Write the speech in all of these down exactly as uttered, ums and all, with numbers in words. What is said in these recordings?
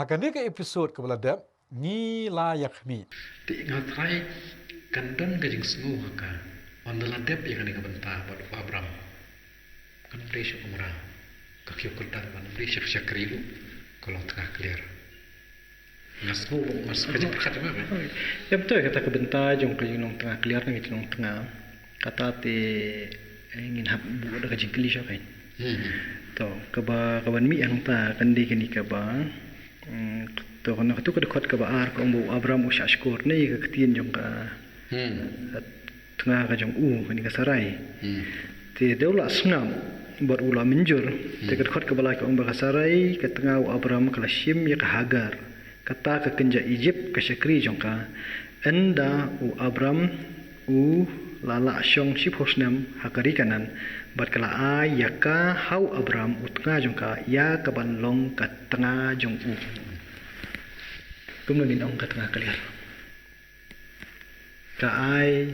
Ha kane ka episode kaba la dep, ngi la ïa khmih. Te nga trai kan don ka jingsngew ha ka. Ynda la dep ïa kane ka bynta bad u Abram. Kan dei sha kumra. Ka kiew kyrdan ban dei sha shakri lu. Ka long tnga clear. Nga sngew ba nga sngew ka jingpyrkhat jong nga. Ïa betul kata ka bynta jong ka jinglong tnga clear na ka jinglong tnga. Kata te eh, ngin hap buh da ka jingkylli sha ka. Hmm. To, kaba, kaba mih hangta kan dei kane kaba. Hmm, to, kane katu ka dkhot kaba ar ka ong ba u Abram u shah shkor ne ka ktien jong ka. Hmm. Tnga ka jong u, kane ka Sarai. Hmm. Te dei u la sngap, bad u la mynjur. Te ka dkhot kaba lai ka ong ba ka Sarai, ka tnga u Abram ka la shim ïa ka Hagar. Kata ka kynja Egypt ka shakri jong ka. Ynda u Abram u la lah shong shiphew snem ha ka ri Kanaan, bad ka la ai ïa ka ha u Abram u tnga jong ka ïa kaban long ka tnga jong u. Kumno ngin ong ka tnga clear. Ka ai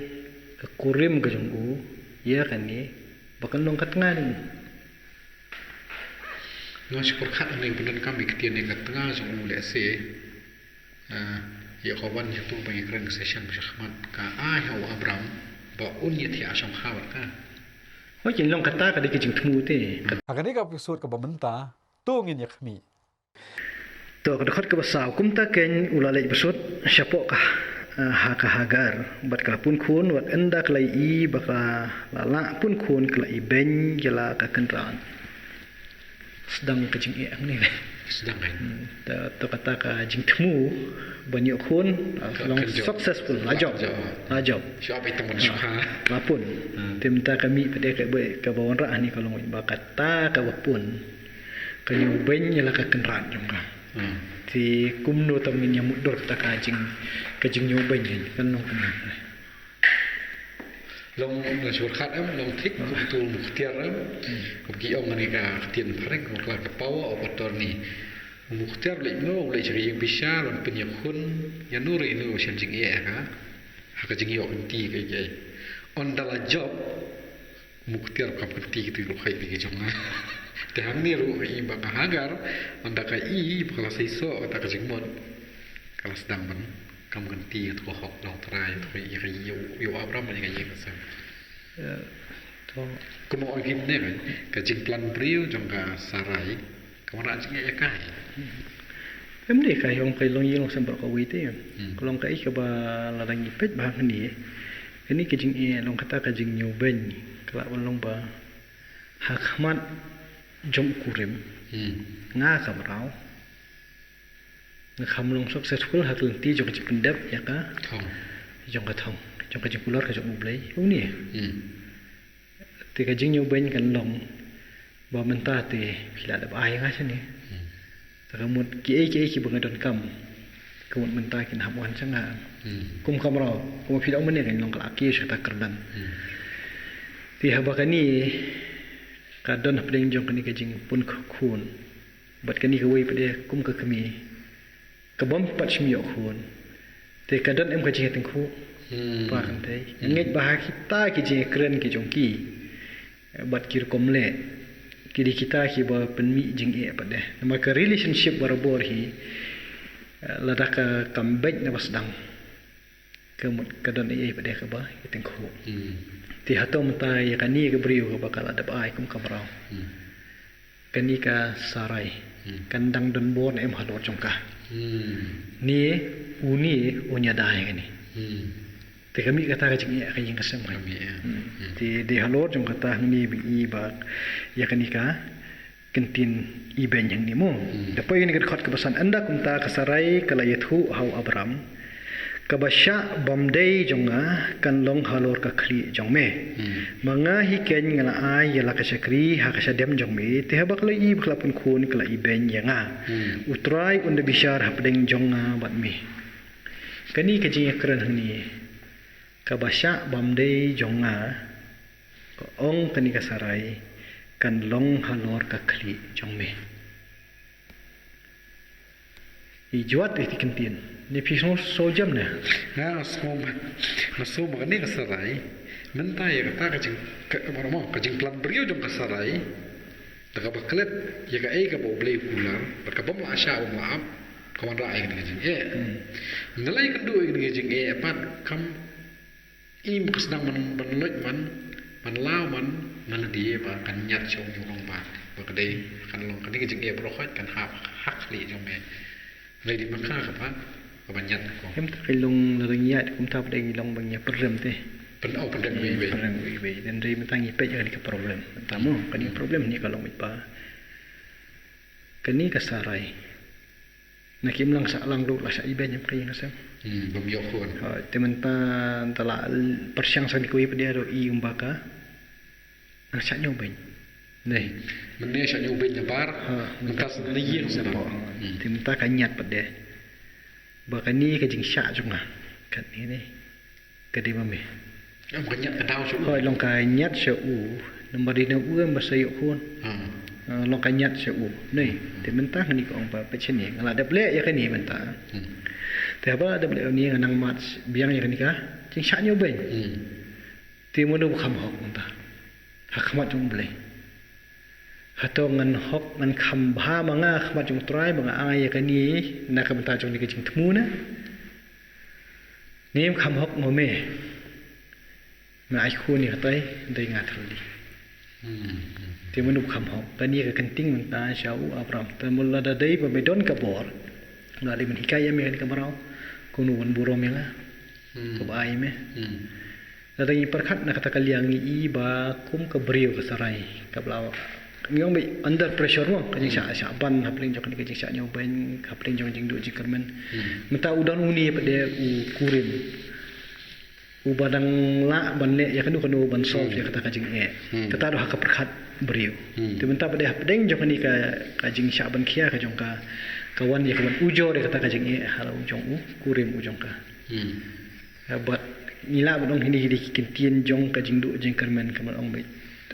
ka kurim ka jong u ïa kane ba kan long ka tnga jong u. Nga shu pyrkhat hangne ba don kam ïa ka ktien ïa ka tnga jong u lehse. Ah, ïa ka wan ïa tu ba ïa kren ka session ba shakhmat ka ai ha u Abram ba un ïa thiah shong kha bad ka. Hooid, kin long kata ka dei ka jingthmu te. Ha kane ka episode kaba mynta to ngin ïa khmih. To, ka dkhot kaba saw, kumta kein u la leit bsut shapoh ka, eh, ha ka Hagar bad ka la pun khun, wat ynda ka la ïohi ba ka la lah pun khun ka la ibeiñ ïa la ka kynrad. Sdang ka jingeh hangne. Sdang kan. Hmm, to, to kata ka jingthmu ban ïoh khun, ah, long successful, la jop. La jop. Shu ap itong ban shu kha. La pun. Hmm. Te mynta ka mih pat de kaba, kaba wanrah hangne ka long ba kata kaba pun. Ka ñiewbeiñ ïa la ka kynrad jong ka. Hmm. Te kumno tam ngin ïa mutdur kata ka jing, ka jingñiewbeiñ kan long kumno. Long, long shu pyrkhat em, long thik, kum tu muktiar em. Hmm. Kum ki ong hangne ka ktien phareng, kum ka power of attorney. Muktiar leit noh, leit sha ka ïing pisa, long pynïakhun, ïa no re no shem jingeh ha ka. Ha ka jingïoh kynti ka ïa. Ynda la jop, muktiar kam kynti kito ruh ka ïa ka jong nga. Te hangne ruh ka i ba ka Hagar, ynda ka i ba ka la seisoh kata ka jingmut. Ka la sdang ban kam kynti kito ka hok na u Trai, kito ka ïa ka ïa u Abram ïa ka ïa ka sem. Ya, to. Kumno ong him ne kan, ka jingplan briew jong ka Sarai. Ka wanrah jingeh ïa ka. Em dei ka ong ka long ïa long sem baroh kawei te. Hmm. Ka long kaei kaba lada ngi peit bha hangne. Kane ka jingeh long kata ka jingñiewbeiñ. Ka lah ban long ba ha khmat jong u kurim. Hmm. Nga ka mraw. Nga kham long successful ha ka lynti jong ka jingpyndep ïa ka. Thong. Jong ka thong. Jong ka jingkular ka jong U Blei. Une. Hmm. Te ka jingñiewbeiñ kan long ba mynta te phi la dep ai nga shane. Hmm. Te ka mut kiei kiei kiba nga donkam, ka mut mynta kin hap wan sha nga. Hmm. Kum ka mraw, kum phi la ong mynne kan long ka la kiew sha kata kyrdan. Hmm. Te haba kane ka don hapdeng jong kane ka jingpun khun. Bad kane kawei pat de kum ka kmie. Ka bym pat shym ïoh khun. Te ka don em ka jingïatyngkhuh. Hmm. Ba kan te. Hmm. Ngeit ba ha kita ki jingïakren ki jong ki. Bad ki rukom leh. Ki dei kita kiba pynmih jingeh pat de. Namar ka relationship barabor hi. Lada ka kam beit na ba sdang. Ka mut ka don ei ei pat de kaba ïatyngkhuh. Hmm. Te hato mynta ïa kane ka briew kaba ka la dep ai kum ka mraw. Hmm. Kane ka Sarai. Hmm. Kan dang don bor ne em halor jong ka. Hmm. Ne une un ïada ïa kane. Hmm. Te ka mih kata ka jingeh ka ïing ka sem ka. Ka mih, ya. Hmm. Hmm. Te dei halor jong kata hangne ba i ba ïa kane ka ktien ibeiñ hangne mo. Hmm. Da poi ïa kane ka dkhot kaba san, ynda kumta ka Sarai ka la ïathuh ha u Abram. Kaba shah bym dei jong nga kan long halor ka khlieh jong me. Hmm. Ma nga hi kein nga la ai ïa la ka shakri ha ka shadem jong me, te haba ka la ïohi ba ka la pun khun ka la ibeiñ ïa nga. Hmm. U Trai un da bishar hapdeng jong nga bad me. Kane ka jingïakren hangne. Kaba shah bym dei jong nga. Ka ong kane ka Sarai kan long halor ka khlieh jong me. I jwat ïa ki ktien. Ne phi sngew sngewsih ne? Nga sngew ba, nga sngew ba kane ka Sarai. Mynta ïa kata ka jing, ka, ka jingplan briew jong ka Sarai. Da kaba klet ïa kaei kaba U Blei u kular. Bad ka bym lah shah bym lah ap. Ka wanrah ïa kane ka jingeh. Hmm. Nga la ïakynduh ïa kane ka jingeh pat kam im ka sdang ban, ban loit man, ban law man, na lade ba kan ñiat sha u rangbah. Ba ka dei, kan long kane ka jingeh baroh khoit kan hap ha khlieh jong me. Lei dei ma ka kaba, kaba ñiat ko. Em ta ka long la dang ñiat kumta pat dei long ba ñiat pyrem te. Pyn, oh, pyrem wei wei. Pyrem wei wei. Dan dei mynta ngi peit ïa kane ka problem. Mynta mo, kane ka problem ne ka long beit ba. Kane ka Sarai. Na ki imlang sahlang ruh la shah ibeiñ em ka ïing ka sem. Hmm, bym ïoh khun. Ha, te mynta da la pyrshang sa ni kawei pat de ruh i um ba ka. Nang shah ñiewbeiñ. Nei. Mynne shah ñiewbeiñ na bar. Ha, mynta sa na ïing sa na bar. Hmm. Te mynta ka ñiat pat de. Ba kane ka jingshah jong nga. Kane ne. Ka dei ma me. Em, ka ñiat ka daw sha u. Hooid, long ka ñiat sha u. Namar dei na u em ba sa ïoh khun. Hmm. Ah, long ka ñiat sha u. Nei, te mynta kane ka ong ba peit shane nga la dep leh ïa kane mynta. Hmm. Te haba la dep leh ïa kane nga nang mad biang ïa kane ka jingshah ñiewbeiñ. Hmm. Te mano ba kham hok mynta ha khmat jong U Blei? Hato ngan hok, ngan kham bha ma nga ha khmat jong U Trai ba nga ai ïa kane na ka bynta jong kane ka jingthmu ne? Ngim kham hok mo me. Me ai khun ïa katai, dei nga thalli. Hmm. Te mano ba kham hok? Kane ka kynting mynta sha u Abram. Te mut lada dei ba me don ka bor, nga dei ban hikai ïa me kane ka mraw. Kumno ban burom ïa nga. Hmm. Kaba ai me. Hmm. Lada ngi pyrkhat na kata ka liang ngi i ba kum ka briew ka Sarai, kaba la, ngi ong ba under pressure mo, ka jingshah, hmm, shah ban hapdeng jong kane ka jingshah ñiewbeiñ, hapdeng jong jingduh jingkyrmen. Hmm. Mynta u don une pat de u kurim. Uba dang lah ban leh ïa kano kano ban solve, hmm, ïa kata ka jingeh. Hmm. Kata ruh ha ka pyrkhat briew. Hmm. Te mynta pat de hapdeng jong kane ka, ka jingshah ban khia ka jong ka, ka wan ïa ka ban ujor ïa kata ka jingeh ha la u jong u kurim u jong ka. Hmm. Bad ngi lah ban ong hi ne hi dei ki ktien jong ka jingduh jingkyrmen, ka ban ong ba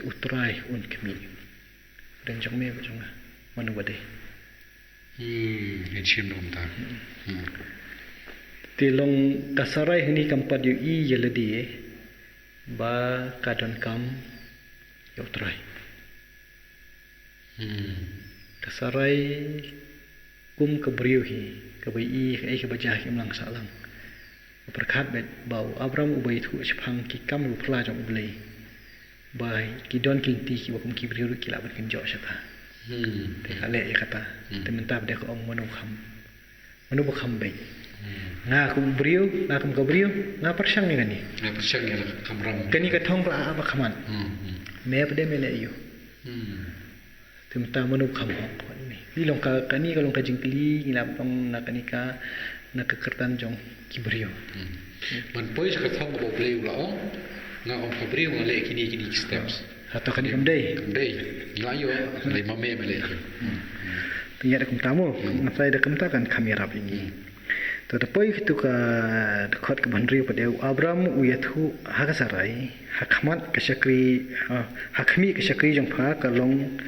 U Trai un khmih. Dang jong me bad jong nga, mano ba dei? Hmm, ngin shim da kumta. Hmm. Te long ka Sarai hi ne kam pat ïohi ïa lade ba ka donkam ïa U Trai. Hmm. Ka Sarai kum ka briew hi, kaba i kaei kaba jia ha ki imlang sahlang. Ka pyrkhat beit ba u Abram uba ïathuh shaphang ki kam ba phylla jong U Blei, ba ki don ki lynti kiba kum ki briew ruh ki lah ban kynjoh sha ka. Hmm. Te ka leh ïa kata. Hmm. Te mynta pat de ka ong mano kham. Mano ba kham beiñ? Hmm. Nga kum u briew, nga kum ka briew, nga pyrshang ïa kane. Nga pyrshang ïa la kham ram. Kane ka thong ka la ap ha khmat. Hmm, hmm. Me pat de me leh aïu? Hmm. Te mynta mano ba kham hok? Kane long ka, kane ka long ka jingkylli ngi lah ban ong na kane ka, na ka kyrdan jong ki briew. Hmm. Ban poi sha ka thong kaba U Blei u la ong, nga ong ka briew nga leh kine kine ki steps. Hato kane kam dei? Kam dei. Ngi la ïoh, dei ma me me leh. Hmm. Te ngi ïa da kumta mo, hmm, nga sa ïa da kumta kan kham ïarap ïa ngi. Hmm. To da poi kito ka dkhot kaba hynriew pat de, u Abram u ïathuh ha ka Sarai, ha khmat ka shakri, ha, ha khmih ka shakri jong pha ka long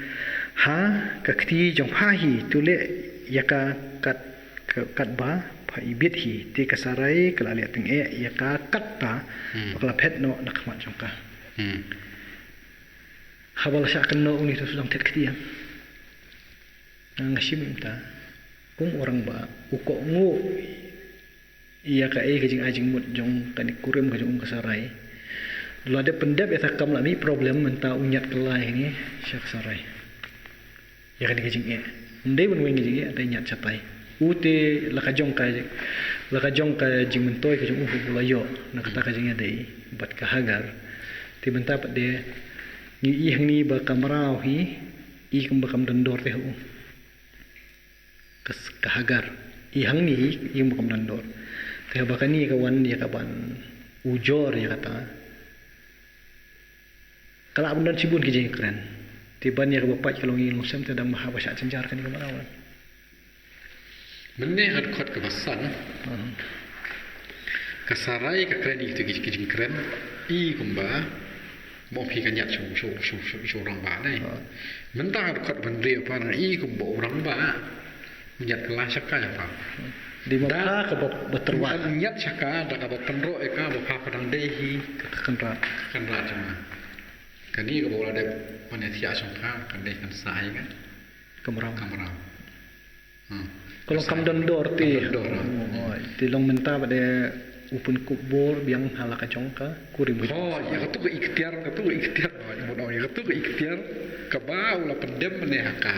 ha ka kti jong pha hi, to leh ïa ka kat, ka, katba pha ibit hi. Te ka Sarai ka la leh tyngeh ïa ka katta, hmm, ba ka la phet noh na khmat jong ka. Hmm. Haba la shah kynnoh une to sdang thied kti em. Nga, nga shim mynta kum u rangbah u kohnguh ïa kaei ka jingai jingmut jong kane ka kurim ka jong u ka Sarai. La dep pyndep ïa ka kam la mih problem mynta u ñiat kylla ïa kane sha ka Sarai. Ïa kane ka jingeh. Ym dei ban weng ka jingeh, dei ñiat shatai. U te la ka jong ka, la ka jong ka jingmyntoi ka jong u ba u la ïoh na kata ka jingïadei bad ka Hagar. Te mynta pat de ngi i hangne ba ka mraw hi i kumba kam don dor te ha u. Ka, ka Hagar. I hangne hi i kumba kam don dor. Te haba kane ka wan ïa ka ban ujor ïa kata. Ka lah ban don shibun ki jingkren. Te ban ïa kaba pait ka long ïing long sem te dang bha ba shah jynjar kane ka mraw. Mynne ha dkhot kaba san. Mhm. Ka Sarai ka kren ïa kito ki, ki jingkren. I kumba mo phi ka ñiat sha u, sha u, sha u, sha u, sha u rangbah ne. Mhm. Mynta ha dkhot ban hynriew pat nga i kumba u rangbah. Ñiat kylla sha ka ïa pha. Dei ma pha kaba, ba tyrwa. Ñiat sha ka da kaba pynroh ïa ka ba pha, pha dang dei hi ka kynrad. Ka kynrad jong nga. Kane kaba u la dep ban ïathiah sha pha kan dei kan sa ïa ka. Ka mraw. Ka mraw. Hmm. Ka long kam don dor te. Kam don dor. Oh, te long mynta ba de u pynkup bor biang ha la ka jong ka kurim. Oh, ïa katu ka ikhtiar, katu ka ikhtiar. Oh, ïa mut ong ïa katu ka ikhtiar. Kaba u la pyndem ne ha ka,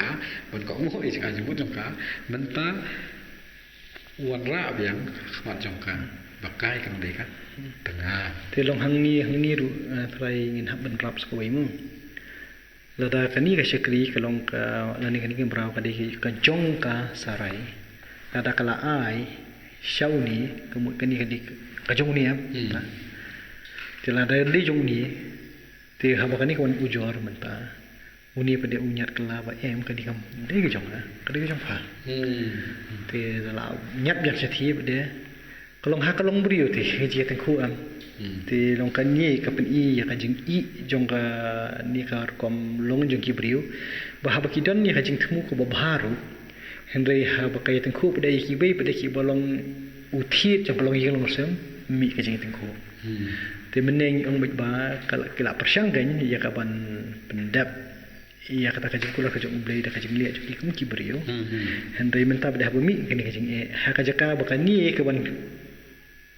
ban ka ong ïa ka jingmut jong ka. Mynta u wanrah biang ha khmat jong ka. Ba kai ka dei ka tnga. Te long hangne, hangne ruh, eh, trai ngin hap ban rap sa kawei mo. Lada kane ka shakri ka long ka, lane kane ka mraw ka dei ka jong ka Sarai. Lada ka la ai sha une, ka mut kane ka dei ka jong une em. Hmm. Te lada dei jong une, te haba kane ka wan ujor mynta. Une pat de u ñiad kylla ba em ka dei ka, dei ka jong ka, ka dei ka jong pha. Hmm. Te la ñiad biang shathie pat de. Ka long ha ka longbriew te, ka jingïatyngkhuh em. Hmm. Te long kane ka pyni ïa ka jingïeit jong kane ka rukom long jong ki briew. Ba haba ki don ïa ka jingthmu kaba bha ruh. Hynrei haba ka ïatyngkhuh pat de ïa kiwei pat de kiba long u thied jong ka longïing longsem, mih ka jingïatyngkhuh. Hmm. Te mynne ngi ong beit ba ka la, ka la pyrshang kein ïa ka ban pyndep ïa kata ka jingkular ka jong U Blei da ka jingleh jong ki kum ki briew. Hmm, hmm. Hynrei mynta pat de haba mih kane ka jingeh, ha ka jaka ba kane ka ban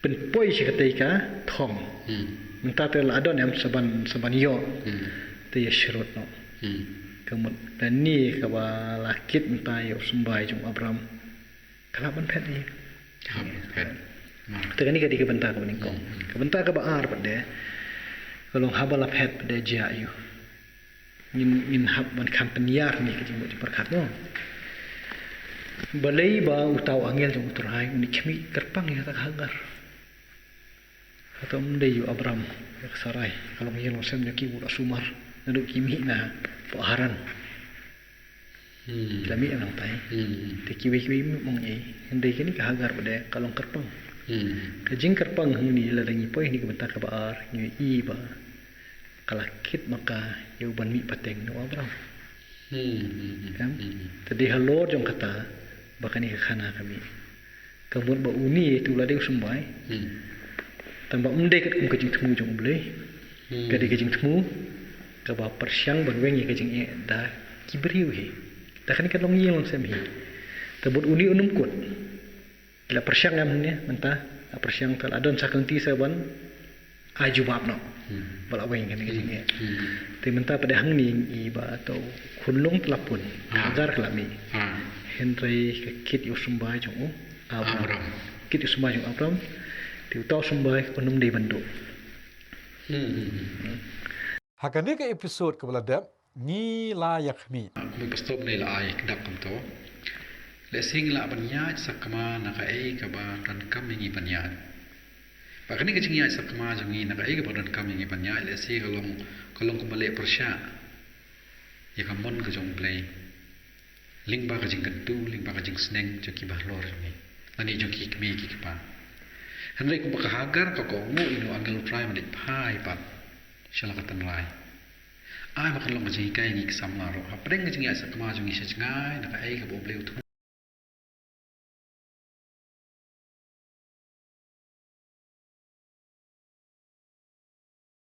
pynpoi sha katei ka thong. Hmm. Mynta te la don em sa ban, sa ban ïoh. Hmm. Te ïa shrut noh. Hmm. Ka mut kane kaba la kit mynta ïa u symbai jong u Abram. Ka lah ban phet ïa. Ka lah ban phet. Hmm. Te kane ka dei ka bynta kaba nyngkong. Hmm. Ka bynta kaba ar pat de. Ka long haba la phet pat de jia ïa u. Ngin, ngin hap ban kham pynïar ne ka jingmut jingpyrkhat mo. Balei ba uta u angel jong U Trai un khmih kyrpang ïa ka Hagar. Hato ym dei ïa u Abram, ïa ka Sarai, ka longïing longsem jong ki u la sumar, naduh ki mih na poh Haran. Hmm. Ki la mih nangtai. Hmm. Te kiwei kiwei mih mong ei, hynrei kane ka Hagar pat de ka long kyrpang. Hmm. Ka jingkyrpang hangne lada ngi poi hangne ka bynta kaba ar, ngi i ba ka la kit ma ka ïa u ban mih pateng na u Abram. Hmm, hmm, hmm, em? Hmm. Te dei halor jong kata ba kane ka khana ka mih. Ka mut ba une te u la dei u symbai. Hmm. Tangba ym dei katkum ka jingthmu jong U Blei. Hmm. Ka dei ka jingthmu kaba pyrshang ban weng ïa ka jingeh da ki briew hi. Da kane ka longïing longsem hi. Te bad une un ym kut. Ki la pyrshang em hangne mynta, la pyrshang te la don sa ka lynti sa ban ai jubab noh. Hmm. Ba la weng kane ka jingeh. Hmm. Te mynta pat de hangne ngi i ba to khunlung te la pun. Ah. Hagar ka la mih. Ah. Hynrei ka kit ïa u symbai jong u Abram. Abram. Kit ïa u symbai jong u Abram. Te uta u symbai un ym dei ban duh. Hmm, hmm, hmm. Ha kane ka episode kaba la dep, ngi la ïa khmih. Kumba pastor ne la ai kdap kumto. Lehse ngi lah ban ïaid sakma na kaei kaba donkam ïa ngi ban ïaid. Ba kane ka jingïaid sakma jong ngi na kaei kaba donkam ïa ngi ban ïaid, lehse ka long, ka long kumba leh pyrshah ïa ka mon ka jong U Blei. Lyngba ka jingkyntu, lyngba ka jingsneng jong kiba halor jong ngi. Lane jong ki kmie ki kpa. Hynrei kumba ka Hagar ka kohnguh ïa u angel U Trai ban leit phai pat sha la ka tynrai. Ai ba kan long ka jinghikai ïa ngi ki samla ruh. Hapdeng ka jingïaid sakma jong ngi sha jngai na kaei kaba U Blei u thmu.